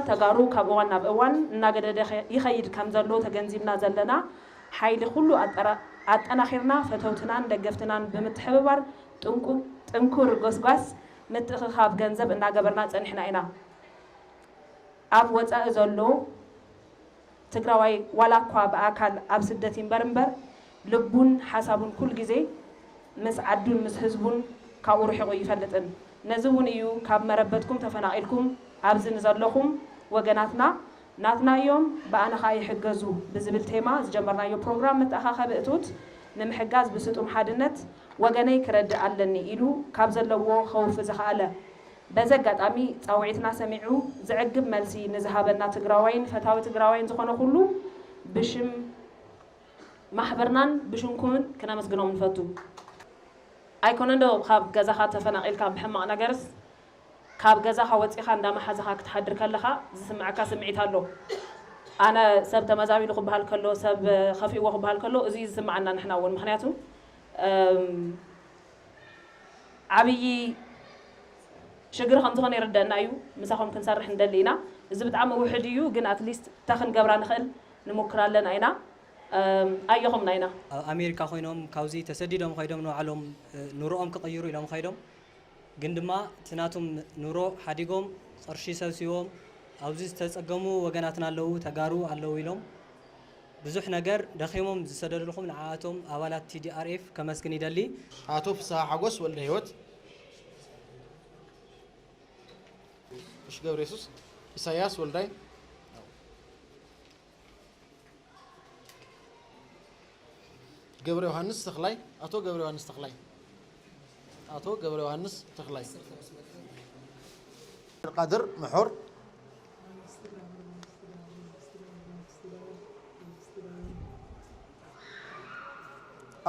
ተጋሩ ካብ እዋን ናብ እዋን እናገደደ ይኸይድ ከም ዘሎ ተገንዚብና ዘለና ሓይሊ ኩሉ ኣጠናኺርና ፈተውትናን ደገፍትናን ብምትሕብባር ጥንኩር ጎስጓስ ምትእኽኻብ ገንዘብ እናገበርና ጸኒሕና ኢና። ኣብ ወጻኢ ዘሎ ትግራዋይ ዋላ እኳ ብኣካል ኣብ ስደት ይንበር እምበር ልቡን ሓሳቡን ኩል ግዜ ምስ ዓዱን ምስ ህዝቡን ካብኡ ርሒቑ ይፈልጥን። ነዚ እውን እዩ ካብ መረበትኩም ተፈናቒልኩም ኣብዚ ንዘለኹም ወገናትና ናትና እዮም ብኣና ኸኣ ይሕገዙ ብዝብል ቴማ ዝጀመርናዮ ፕሮግራም መተኣኻኸቢ እቶት ንምሕጋዝ ብስጡም ሓድነት ወገነይ ክረድእ ኣለኒ ኢሉ ካብ ዘለዎ ከውፊ ዝኸኣለ። በዚ ኣጋጣሚ ፃውዒትና ሰሚዑ ዘዕግብ መልሲ ንዝሃበና ትግራዋይን ፈታዊ ትግራዋይን ዝኾነ ኩሉ ብሽም ማሕበርናን ብሽምኩምን ክነመስግኖም ንፈቱ። ኣይኮነን ዶ ካብ ገዛኻ ተፈናቒልካ ብሕማቕ ነገርስ ካብ ገዛኻ ወፂኻ እንዳመሓዛኻ ክትሓድር ከለኻ ዝስምዐካ ስምዒት ኣሎ። ኣነ ሰብ ተመዛቢሉ ክበሃል ከሎ ሰብ ከፊእዎ ክበሃል ከሎ እዚ እዩ ዝስምዓና ንሕና እውን ምክንያቱ ዓብዪ ሽግር ከም ዝኾነ ይርደአና እዩ። ምሳኹም ክንሰርሕ ንደሊ ኢና። እዚ ብጣዕሚ ውሕድ እዩ፣ ግን ኣትሊስት ተኽንገብራ ንኽእል ንሞክር ኣለና ኢና። ኣየኹምና ኢና። ኣብ ኣሜሪካ ኮይኖም ካብዚ ተሰዲዶም ከይዶም ንባዕሎም ኑሮኦም ክቕይሩ ኢሎም ከይዶም፣ ግን ድማ እቲ ናቶም ኑሮ ሓዲጎም ቅርሺ ሰብሲቦም ኣብዚ ዝተፀገሙ ወገናትና ኣለዉ፣ ተጋሩ ኣለዉ ኢሎም ብዙሕ ነገር ደኺሞም ዝሰደዱልኹም ንዓኣቶም ኣባላት ቲ ዲ ኣር ኤፍ ከመስግን ይደሊ። ኣቶ ፍስሃ ሓጎስ ወልደ ህይወት፣ እሺ፣ ገብረ የሱስ፣ ኢሳያስ ወልዳይ፣ ገብረ ዮሃንስ ተኽላይ፣ ኣቶ ገብረ ዮሃንስ ተኽላይ፣ ኣቶ ገብረ ዮሃንስ ተኽላይ፣ ቃድር ምሑር፣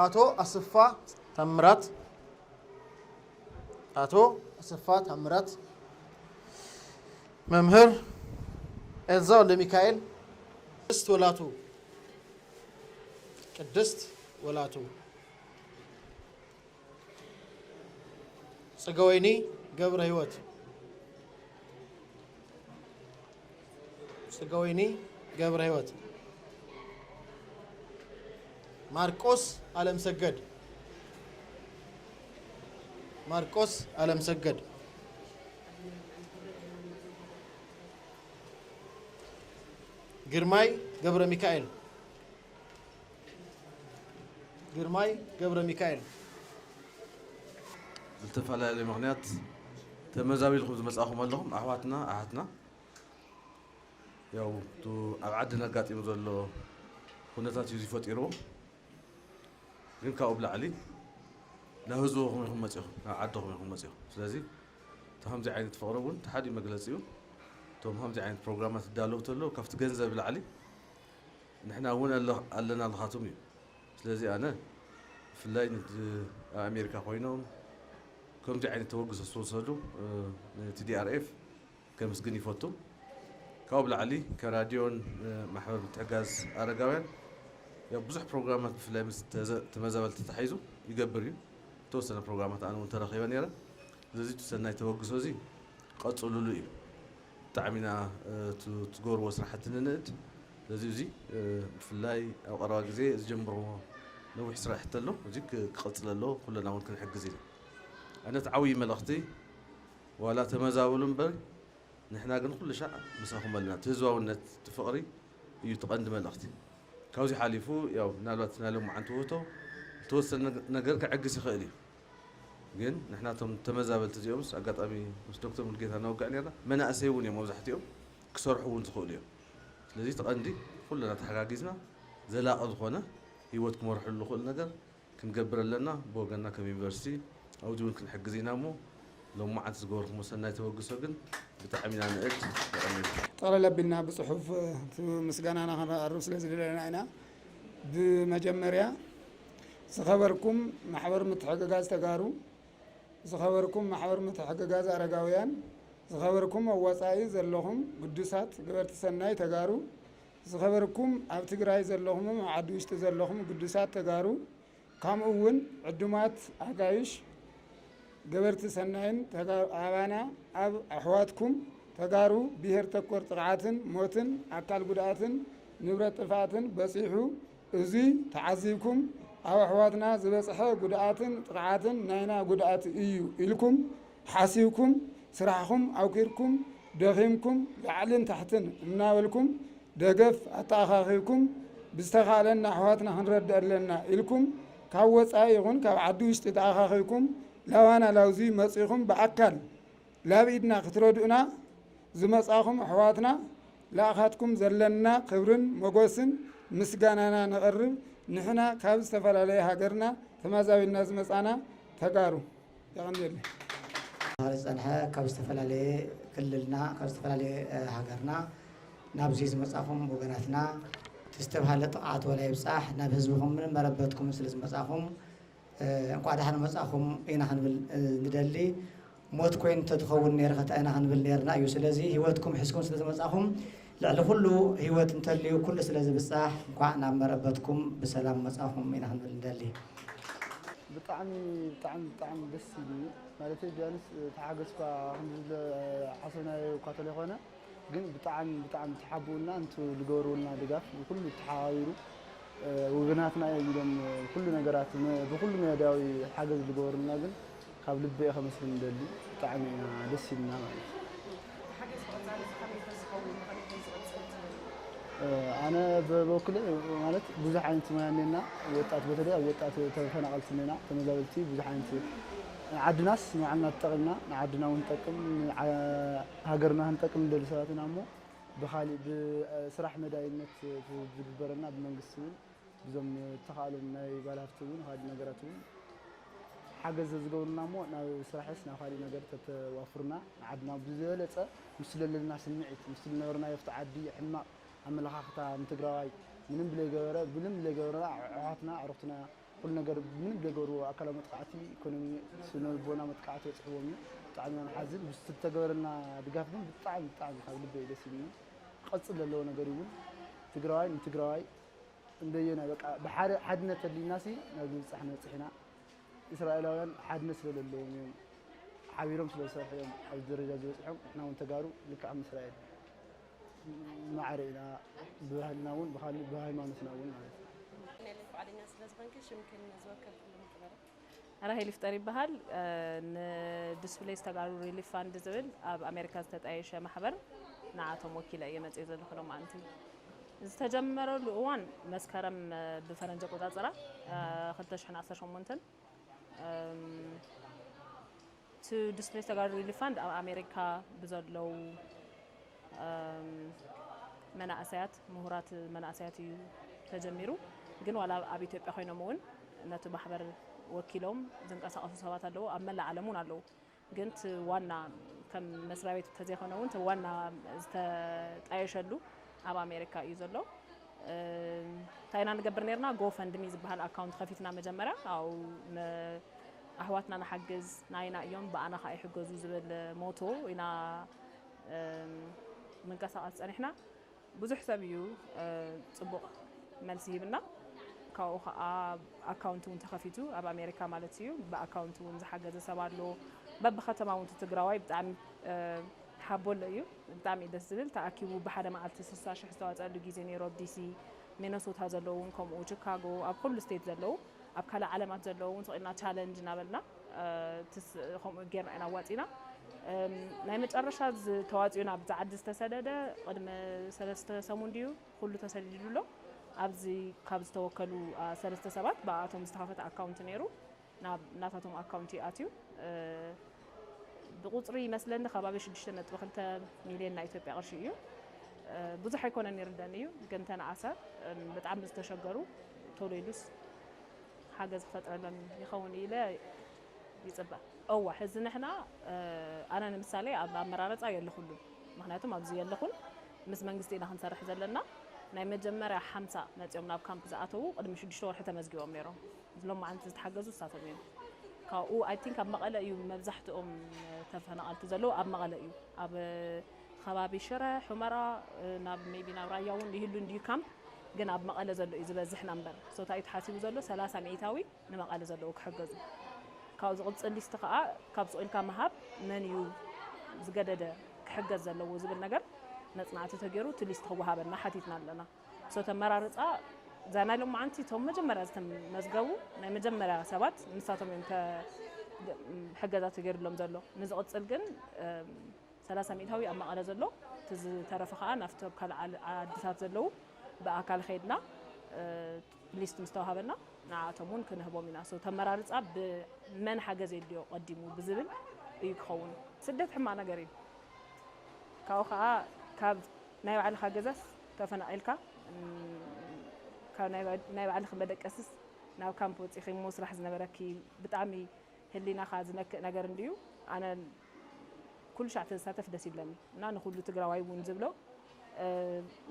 ኣቶ ኣስፋ ታምራት፣ ኣቶ ኣሰፋ ታምራት፣ መምህር ኤልዛ ወልደሚካኤል፣ ቅድስት ወላቱ፣ ቅድስት ወላቱ፣ ጽገወይኒ ገብረ ህይወት፣ ጽገወይኒ ገብረ ህይወት፣ ማርቆስ ኣለምሰገድ፣ ማርቆስ ኣለምሰገድ፣ ግርማይ ገብረ ሚካኤል፣ ግርማይ ገብረ ሚካኤል። ብዝተፈላለየ ምኽንያት ተመዛቢልኩም ዝመጻኹም ኣለኹም ኣሕዋትና ኣሓትና፣ ያው እቲ ኣብ ዓድና ኣጋጢሙ ዘሎ ኩነታት እዩ ዝፈጢርዎ። ግን ካብኡ ብላዕሊ ናብ ህዝብኹም ኢኹም መጺኹም፣ ናብ ዓድኹም ኢኹም መጺኹም። ስለዚ እቲ ከምዚ ዓይነት ፍቕሪ እውን እቲ ሓደ መግለጺ እዩ። እቶም ከምዚ ዓይነት ፕሮግራማት ዝዳለዉ ተለዉ ካብቲ ገንዘብ ብላዕሊ ንሕና እውን ኣለ-፣ ኣለና ኣለኻትም እዩ። ስለዚ ኣነ ብፍላይ ንቲ ኣብ ኣሜሪካ ኮይኖም ከምዚ ዓይነት ተበግሶ ዝተወሰዱ፣ እ፣ ን ቲ ዲ ኣር ኤፍ ከምስግን ይፈቱ። ካብኡ ብላዕሊ ከራድዮን፣ እ፣ ማሕበር ምትሕጋዝ ኣረጋውያን ያው ብዙሕ ፕሮግራማት ብፍላይ ምስ ተዘ-፣ ተመዛበልቲ ተታሒዙ ይገብር እዩ። ዝተወሰነ ፕሮግራማት ኣነ እውን ተረኺበ ነይረ። ስለዚ እቲ ሰናይ ተበግሶ እዚ ቀጽሉሉ እዩ። ብጣዕሚ ኢና፣ እ፣ ቱ-፣ ትገብርዎ ስራሕቲ ንንእድ። ስለዚ እዚ፣ እ፣ ብፍላይ ኣብ ቀረባ ግዜ ዝጀምርዎ ነዊሕ ስራሕ ተሎ፣ እዚ ክ-፣ ክቕጽል ኣለዎ። ኩለና እውን ክንሕግዝ ኢና። ኣነት ዓብዪ መልእኽቲ ዋላ ተመዛበሉ እምበር ንሕና ግን ኩሉ ሻዕ ምሳኹም ኣለና። እቲ ህዝባውነት፣ እቲ ፍቕሪ እዩ እቲ ቀንዲ መልእኽቲ። ካብዚ ሓሊፉ ያው ምናልባት ናይ ሎማዓንቲ ውህቶ ዝተወሰነ ነገ-፣ ነገር ክዕግስ ይኽእል እዩ። ግን ንሕና እቶም ተመዛበልቲ እዚኦምስ ኣጋጣሚ ምስ ዶክተር ሙሉጌታ እናወግዕ ነርና፣ መናእሰይ እውን እዮም መብዛሕትኦም ክሰርሑ እውን ዝኽእሉ እዮም። ስለዚ እቲ ቀንዲ ኩልና ተሓጋጊዝና ዘላቒ ዝኾነ ህይወት ክመርሕሉ ዝኽእል ነገር ክንገብር ኣለና። ብወገንና ከም ዩኒቨርሲቲ ኣብዚ እውን ክንሕግዝ ኢና እሞ ሎማዓንቲ ዝገበርኩሞ ሰናይ ተበግሶ ግን ብጣዕሚ ኢና ንእድ። የቐንየልና። ጠቕለል ኣቢልና ብጽሑፍ እቲ ምስጋናና ከነቐርብ ስለ ዝደለና ኢና። ብመጀመርያ ዝኸበርኩም ማሕበር ምትሕግጋዝ ተጋሩ፣ ዝኸበርኩም ማሕበር ምትሕግጋዝ ኣረጋውያን፣ ዝኸበርኩም ኣብ ወጻኢ ዘለኹም ግዱሳት ገበርቲ ሰናይ ተጋሩ፣ ዝኸበርኩም ኣብ ትግራይ ዘለኹም ኣብ ዓዲ ውሽጢ ዘለኹም ግዱሳት ተጋሩ፣ ከምኡ እውን ዕዱማት ኣጋይሽ ገበርቲ ሰናይን ተጋ-፣ ኣባና ኣብ ኣሕዋትኩም ተጋሩ ብሄር ተኮር ጥቕዓትን ሞትን ኣካል ጉድኣትን ንብረት ጥፍኣትን በፂሑ። እዙይ ተዓዚብኩም ኣብ ኣሕዋትና ዝበፅሐ ጉድኣትን ጥቕዓትን ናይና ጉድኣት እዩ ኢልኩም ሓሲብኩም ስራሕኹም ኣውኪርኩም ደኺምኩም ላዕልን ታሕትን እናበልኩም ደገፍ ኣተኣኻኺብኩም ብዝተኻእለና ኣሕዋትና ክንረድእ ኣለና ኢልኩም ካብ ወፃኢ ይኹን ካብ ዓዲ ውሽጢ ተኣኻኺብኩም ላባና ላውዚ መፂኹም ብኣካል ላብ ኢድና ክትረድኡና ዝመጻኹም ኣሕዋትና ለኣኻትኩም ዘለና ክብርን መጎስን ምስጋናና ነቕርብ። ንሕና ካብ ዝተፈላለየ ሃገርና ተማዛቢልና ዝመጻና ተጋሩ የቐንየለይ። ዝጸንሐ ካብ ዝተፈላለየ ክልልና ካብ ዝተፈላለየ ሃገርና ናብዚ ዝመጻኹም ወገናትና ዝተባሃለ ጥቕዓት ወላ ይብጻሕ ናብ ህዝብኹምን መረበትኩምን ስለ ዝመጻኹም እንኳዕ ደሓን መጻኹም ኢና ክንብል ንደሊ። ሞት ኮይኑ እንተትኸውን ነይሩ ከታ ኢና ክንብል ነርና እዩ። ስለዚ ህይወትኩም ሒዝኩም ስለ ዝመጻኹም ልዕሊ ኩሉ ህይወት እንተልዩ ኩሉ ስለ ዝብጻሕ እንኳዕ ናብ መረበትኩም ብሰላም መጻኹም ኢና ክንብል ንደሊ። ብጣዕሚ ብጣዕሚ ብጣዕሚ ደስ ኢሉ ማለት ቢያንስ ተሓገዝኳ ክንዝለ ሓሰብናዮ እኳ ተለይኮነ ግን ብጣዕሚ ብጣዕሚ ተሓብኡልና እንቱ ልገበርውልና ድጋፍ ንኩሉ ተሓባቢሩ ወገናትና እዮም ኢሎም ኩሉ ነገራት ብኩሉ መዳያዊ ሓገዝ ዝገበሩልና ግን ካብ ልቢ እየ ከመስግን ደሊ ብጣዕሚ ኢና ደስ ኢልና ማለት እዩ። ኣነ በበኩለ ማለት ብዙሕ ዓይነት ሙያ እኒና ወጣት በተለይ ኣብ ወጣት ተፈናቀልቲ እኒና ተመዛበልቲ ብዙሕ ዓይነት ዓድናስ ንባዕልና ተጠቂምና ንዓድና እውን ጠቅም ሃገርና ክንጠቅም ንደሊ ሰባት ኢና እሞ ብኻሊእ ብስራሕ መዳይነት ዝግበረና ብመንግስቲ እውን ብዞም ተኻእሎም ናይ ባለሃፍቲ እውን ካልእ ነገራት እውን ሓገዝ ዝገብሩና እሞ ናብ ስራሕስ ናብ ካልእ ነገር ተተዋፍሩና ንዓድና ብዝበለፀ ምስ ለለና ስምዒት ምስ ዝነበርናዮ ኣብቲ ዓዲ ሕማቕ ኣመለኻኽታ ንትግራዋይ ምንም ብለይገበረ ምንም ብለይገበረና ኣሕዋትና ኣዕሩኽትና ኩሉ ነገር ምንም ዘይገብርዎ ኣካላዊ መጥቃዕቲ ኢኮኖሚ ስነልቦና መጥቃዕቲ በፅሕዎም እዩ። ብጣዕሚ ኢና ንሓዝን። ምስ ዝተገበረልና ድጋፍ ግን ብጣዕሚ ብጣዕሚ ካብ ልበይ ደስ ኢሉኒ። ክቐፅል ዘለዎ ነገር እውን ትግራዋይ ንትግራዋይ እንደየናይ በቃ ብሓደ ሓድነት ተሊና ሲ ናብዚ ምብፃሕ ንበፅሕ ኢና። እስራኤላውያን ሓድነት ስለ ዘለዎም እዮም ሓቢሮም ስለ ዝሰርሑ እዮም ኣብዚ ደረጃ ዝበፅሖም። ንሕና እውን ተጋሩ ልክዕ ከም እስራኤል ማዕረ ኢና ብባህልና እውን ብካሊእ ብሃይማኖትና እውን ማለት እዩ። ናይ ፍቃደኛ ስለ ዝኾንኪ ሽምክን ዝወከልክሉ ምቅበረ ራሄል ይፍጠር ይበሃል። ንዲስፕሌይስ ተጋሩ ሪሊፍ ፋንድ ዝብል ኣብ ኣሜሪካ ዝተጣየሸ ማሕበር ንዓቶም ወኪለ እየ መፅየ ዘለኹ ሎማዓንቲ። ዝተጀመረሉ እዋን መስከረም ብፈረንጂ ኣቆፃፅራ ክልተ ሽሕን ዓሰርተ ሸሞንተን እቲ ዲስፕሌይስ ተጋሩ ሪሊፍ ፋንድ ኣብ ኣሜሪካ ብዘለዉ መናእሰያት ምሁራት መናእሰያት እዩ ተጀሚሩ። ግን ዋላ ኣብ ኢትዮጵያ ኮይኖም እውን ነቲ ማሕበር ወኪሎም ዝንቀሳቐሱ ሰባት ኣለዉ። ኣብ መላእ ዓለም እውን ኣለዉ። ግን እቲ ዋና ከም መስሪያ ቤት እንተዘይኮነ እውን እቲ ዋና ዝተጣየሸሉ ኣብ ኣሜሪካ እዩ ዘሎ። እንታይ ኢና ንገብር ነርና? ጎፈንድሚ ዝበሃል ኣካውንት ከፊትና መጀመርያ ኣብኡ ኣሕዋትና ንሓግዝ ናይና እዮም ብኣና ከዓ ይሕገዙ ዝብል ሞቶ ኢና ምንቀሳቐስ ፀኒሕና። ብዙሕ ሰብ እዩ ፅቡቕ መልሲ ሂብና። ካብኡ ከዓ ኣካውንት እውን ተኸፊቱ ኣብ ኣሜሪካ ማለት እዩ። ብኣካውንት እውን ዝሓገዘ ሰብ ኣሎ። በብከተማ እውን ትግራዋይ ብጣዕሚ ሓቦሎ እዩ። ብጣዕሚ ደስ ዝብል ተኣኪቡ ብሓደ መዓልቲ ስሳ ሽሕ ዝተዋፀሉ ግዜ ነይሩ ኣብ ዲሲ ሚነሶታ ዘለዉ እውን ከምኡ ችካጎ ኣብ ኩሉ ስቴት ዘለዉ ኣብ ካልእ ዓለማት ዘለዉ እውን ስቕ ኢልና ቻለንጅ እናበልና ከምኡ ጌርና ኢና ኣዋፂና። ናይ መጨረሻ ተዋፂኡ ናብዚ ዓዲ ዝተሰደደ ቅድሚ ሰለስተ ሰሙን ድዩ ኩሉ ተሰዲዱ ኣሎ። ኣብዚ ካብ ዝተወከሉ ሰለስተ ሰባት ብኣቶም ዝተኸፈተ ኣካውንት ነይሩ ናብ ናታቶም ኣካውንት እዩ ኣትዩ። ብቁፅሪ ይመስለኒ ከባቢ ሽዱሽተ ነጥቢ ክልተ ሚልዮን ናይ ኢትዮጵያ ቅርሺ እዩ። ብዙሕ ኣይኮነን ይርደን እዩ ግን ተነኣሰ ብጣዕሚ ዝተሸገሩ ቶሎ ኢሉስ ሓገዝ ክፈጥረሎም ይኸውን ኢለ ይፅበ። እዋ ሕዚ ንሕና ኣነ ንምሳሌ ኣብ ኣመራረፃ የለኹሉን ምክንያቱም ኣብዚ የለኹን ምስ መንግስቲ ኢና ክንሰርሕ ዘለና ናይ መጀመርያ ሓምሳ መፅኦም ናብ ካምፕ ዝኣተዉ ቅድሚ ሽዱሽተ ወርሒ ተመዝጊቦም ነይሮም ሎማዓንቲ ዝተሓገዙ ንሳቶም እዮም። ካብኡ I think ኣብ መቐለ እዩ መብዛሕትኦም ተፈናቐልቲ ዘለዉ ኣብ መቐለ እዩ። ኣብ ከባቢ ሽረ፣ ሑመራ፣ ናብ maybe ናብ ራያ እውን ይህሉ እንድዩ ካምፕ ግን ኣብ መቐለ ዘሎ እዩ ዝበዝሕ ናምበር። So እንታይ እዩ ተሓሲቡ ዘሎ ሰላሳ ሚኢታዊ ንመቐለ ዘለዉ ክሕገዙ። ካብኡ ዝቕፅል ሊስት ከዓ ካብ ስቕ ኢልካ ምሃብ መን እዩ ዝገደደ ክሕገዝ ዘለዎ ዝብል ነገር መጽናዕቲ ተገይሩ እቲ ሊስት ክወሃበና ሓቲትና ኣለና። ሶ ተመራርጻ እዛ ናይ ሎማዓንቲ እቶም መጀመርያ ዝተመዝገቡ ናይ መጀመርያ ሰባት ንሳቶም እዮም ተ-፣ ሕገዛ ተገይሩሎም ዘሎ። ንዝቕጽል ግን እም፣ ሰላሳ ሚእታዊ ኣብ መቐለ ዘሎ፣ እቲ ዝተረፈ ከኣ ናብቲ ኣብ ካልእ ዓል-፣ ዓድታት ዘለዉ ብኣካል ከይድና እ፣ ሊስት ምስ ተዋሃበና ንዓኣቶም እውን ክንህቦም ኢና። ሶ ተመራርጻ ብመን ሓገዝ የድልዮ ቀዲሙ ብዝብል እዩ ክኸውን። ስደት ሕማቕ ነገር እዩ። ካብኡ ከኣ ካብ ናይ ባዕልኻ ገዛስ ተፈናቒልካ እም፣ ካብ ናይ ባዕ-፣ ናይ ባዕልኺ መደቀስስ ናብ ካምፕ ወጺኺ እሞ ስራሕ ዝነበረኪ ብጣዕሚ ህሊናኻ ዝነክእ ነገር እንድዩ። ኣነ ኩሉ ሻዕ ተዝሳተፍ ደስ ይብለኒ እና ንኩሉ ትግራዋይ እውን ዝብሎ እ፣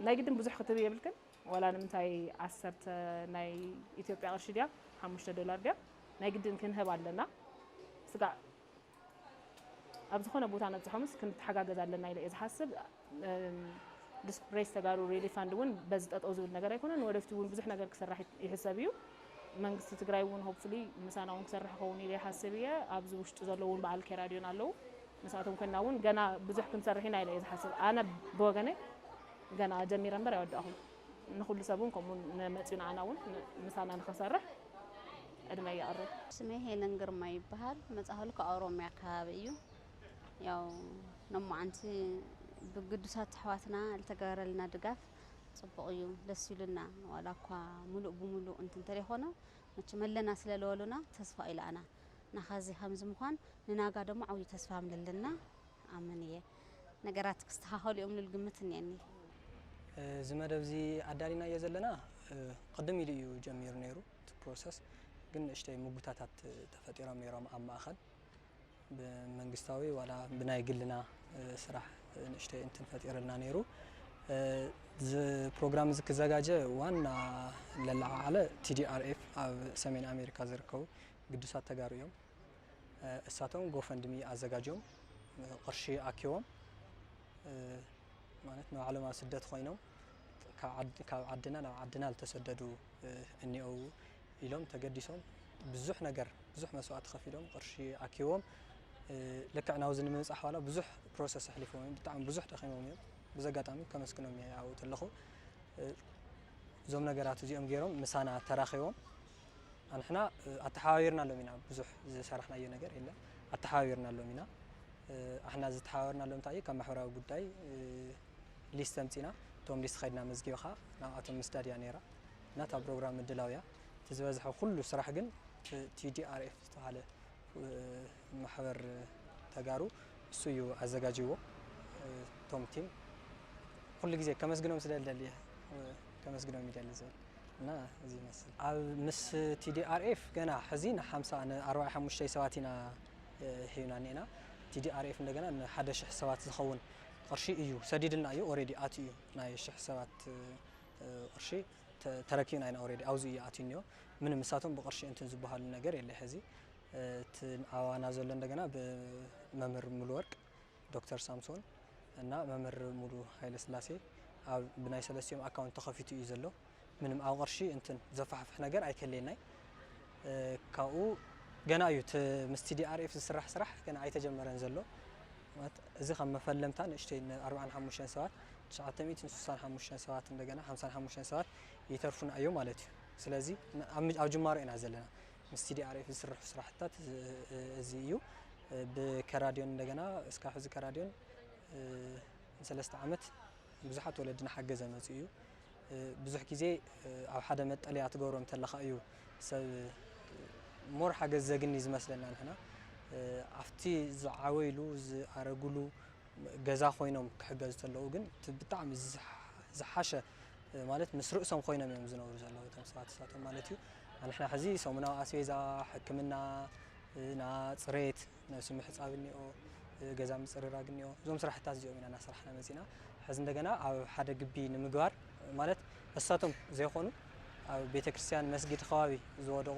ናይ ግድን ብዙሕ ክትህቢ የብልክን። ዋላ ንምንታይ ዓሰርተ ናይ ኢትዮጵያ ቅርሺ ድያ ሓሙሽተ ዶላር ድያ ናይ ግድን ክንህብ ኣለና። ስጋዕ ኣብ ዝኾነ ቦታ ነብፅሖምስ ክንተሓጋገዝ ኣለና ኢለ እየ ዝሓስብ። እም፣ ዲስፕሌስድ ተጋሩ ሪሊፍ ፋንድ እውን በዚ ጠጠው ዝብል ነገር ኣይኮነን። ወደፊት እውን ብዙሕ ነገር ክሰራሕ ይት-፣ ይሕሰብ እዩ። መንግስቲ ትግራይ እውን ሆፕፉሊ ምሳና እውን ክሰርሕ ክኸውን ኢለ ይሓስብ እየ። ኣብዚ ውሽጢ ዘለዉ እውን በዓል ኬራድዮን ኣለዉ። ንሳቶም ኮይና እውን ገና ብዙሕ ክንሰርሕ ኢና ኢለ እየ ዝሓስብ። ኣነ ብወገነይ ገና ጀሚረ እምበር ኣይወዳእኹን። ንኹሉ ሰብ እውን ከምኡ ንመፅኡ ንዓና እውን ን-፣ ምሳና ንኽሰርሕ ዕድመ የቕርብ። ስመይ ሄለን ግርማ ይበሃል። መጻኹ ካብ ኦሮምያ ከባቢ እዩ። ያው ሎማዓንቲ ብግዱሳት ኣሕዋትና ዝተገበረልና ድጋፍ ጽቡቕ እዩ፣ ደስ ኢሉና። ዋላ እኳ ሙሉእ ብሙሉእ እንትን እንተደይኮነ፣ መቸም ኣለና ስለ ዝበሉና ተስፋ ኢላና። ናኻዚ ከምዚ ምዃን ንናጋ ደሞ ዓብዩ ተስፋ ምለለና ኣምን እየ። ነገራት ክስተኻኸሉ እዮም ልብል ግምት እኒአኒ። እዚ መደብ እዚ ኣዳሊናዮ ዘለና፣ እ፣ ቅድም ኢሉ እዩ ጀሚሩ ነይሩ እቲ ፕሮሰስ፣ ግን ንእሽተይ ምጉታታት ተፈጢሮም ነይሮም ኣብ ማእኸል። ብመንግስታዊ ዋላ ብናይ ግልና፣ እ፣ ስራሕ፣ እ፣ ንእሽተይ እንትን ፈጢርልና ነይሩ። እ፣ እዚ ፕሮግራም እዚ ክዘጋጀ ዋና ለለዓዓለ ቲ ዲ ኣር ኤፍ ኣብ ሰሜን ኣሜሪካ ዝርከቡ ግዱሳት ተጋሩ እዮም። እ፣ እሳቶም ጎፈንድሚ ኣዘጋጅዮም፣ እ፣ ቅርሺ ኣኪቦም፣ እ፣ ማለት ንባዕሎም ኣብ ስደት ኮይኖም ካብ ዓድ-፣ ካብ ዓድና ናብ ዓድና ዝተሰደዱ፣ እ፣ እኒአው ኢሎም ተገዲሶም ብዙሕ ነገር፣ ብዙሕ መስዋእቲ ከፊሎም ቅርሺ ኣኪቦም፣ እ፣ ልክዕ ናብዚ ንምብጻሕ ዋላ ብዙሕ ፕሮሰስ ኣሕሊፎም እዮም። ብጣዕሚ ብዙሕ ደኺሞም እዮም። ብዚ ኣጋጣሚ ከመስግኖም እየ ኣብኡ ተለኹ። እ፣ እዞም ነገራት እዚኦም ገይሮም ምሳና ተራኺቦም ኣንሕና፣ እ፣ ኣተሓባቢርናሎም ኢና። ብዙሕ ዝሰራሕናዮ ነገር የለን። ኣተሓባቢርናሎም ኢና። እ፣ ኣሕና ዝተሓባበርናሎም እንታይ እዩ? ካብ ማሕበራዊ ጉዳይ፣ እ፣ ሊስት ኣምጺና፣ እቶም ሊስት ኸይድና መዝጊብኻ ናብኣቶም ምስዳድ እያ ነይራ። እና እታ ፕሮግራም ምድላው እያ። እቲ ዝበዝሐ ኩሉ ስራሕ ግን ቲ ዲ ኣር ኤፍ ዝተባሃለ፣ እ፣ ማሕበር ተጋሩ እሱ እዩ ኣዘጋጅዎ። እ፣ እቶም ቲም ኩሉ ግዜ ከመስግኖም ስለ ዝደሊ እየ፣ እ፣ ከመስግኖም ይደሊ ዝብል እና እዚ ይመስል። ኣብ ምስ ቲ ዲ ኣር ኤፍ ገና ሕዚ ንሓምሳ፣ ንኣርባዓ ሓሙሽተ ሰባት ኢና፣ እ፣ ሂብና እኒኤና። ቲ ዲ ኣር ኤፍ እንደገና ንሓደ ሽሕ ሰባት ዝኸውን ቅርሺ እዩ ሰዲድልና እዩ፣ ኦልሬዲ ኣትዩ እዩ። ናይ ሽሕ ሰባት፣ እ፣ ቅርሺ ተ-፣ ተረኪብና ኢና ኦልሬዲ፣ ኣብዚ እዩ ኣትዩ እኒኦ። ምንም ንሳቶም ብቅርሺ እንትን ዝበሃሉ ነገር የለ። ሕዚ፣ እ፣ እቲ ኣባና ዘሎ እንደገና ብመምህር ሙሉወርቅ፣ ዶክተር ሳምሶን እና መምህር ሙሉ ሃይለስላሴ ኣብ ብናይ ሰለስቲኦም ኣካውንት ተኸፊቱ እዩ ዘሎ። ምንም ኣብ ቅርሺ እንትን ዘፋሕፍሕ ነገር ኣይከለየናይ። እ፣ ካብኡ ገና እዩ እቲ ምስ ቲ ዲ ኣር ኤፍ ዝስራሕ ስራሕ ገና ኣይተጀመረን ዘሎ። ማለት እዚ ከም መፈለምታ ንእሽተይ ን ኣርባዓን ሓሙሽተን ሰባት፣ ትሽዓተ ሚእትን ስሳን ሓሙሽተን ሰባት፣ እንደገና ሓምሳን ሓሙሽተን ሰባት ይተርፉና እዮም ማለት እዩ። ስለዚ ን-፣ ኣብ፣ ኣብ ጅማሮ ኢና ዘለና። ምስ ቲ ዲ ኣር ኤፍ ዝስርሑ ስራሕትታት እዚ፣ እዚ እዩ። ብከራድዮን እንደገና እስካብ ሕዚ ከራድዮን፣ እ፣ ንሰለስተ ዓመት ብዙሓት ወለዲ እናሓገዘ መፂኡ እዩ። እ፣ ብዙሕ ግዜ፣ እ፣ ኣብ ሓደ መጠለያ ትገብሮም እንተለኻ እዩ ሰብ፣ እ፣ ሞር ሓገዝ ዘግኒ ዝመስለና ንሕና። እ፣ ኣብቲ ዝዓበይሉ፣ ዝኣረጉሉ ገዛ ኮይኖም ክሕገዙ ተለዉ ግን እቲ ብጣዕሚ ዝሓ-፣ ዝሓሸ፣ እ፣ ማለት ምስ ርእሶም ኮይኖም እዮም ዝነብሩ ዘለዉ እቶም ሰባት እሳቶም ማለት እዩ። ንሕና ሕዚ ሰሙናዊ ኣስቤዛ፣ ሕክምና፣ እ፣ ና ጽሬት፣ ነብሲ ምሕጻብ እኒኦ፣ እ፣ ገዛ ምጽርራግ እኒኦ። እዞም ስራሕታት እዚኦም ኢና እናሰራሕና መጺና። ሕዚ እንደገና ኣብ ሓደ ግቢ ንምግባር፣ ማለት እሳቶም ዘይኮኑ ኣብ ቤተክርስትያን መስጊድ ከባቢ ዝወደቑ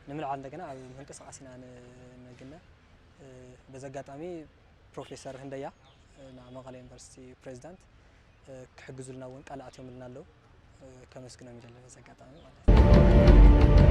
ንምልዓል እንደገና ኣብ ምንቅስቃስ ኢና ን-፣ ንግነ። እ፣ በዚ ኣጋጣሚ ፕሮፌሰር ህንደያ፣ እ፣ ና መቐለ ዩኒቨርሲቲ ፕሬዚዳንት፣ እ፣ ክሕግዙልና እውን ቃል ኣትዮምልና ኣለዉ። እ፣ ከመስግኖም ይደሊ በዚ ኣጋጣሚ ማለት እዩ።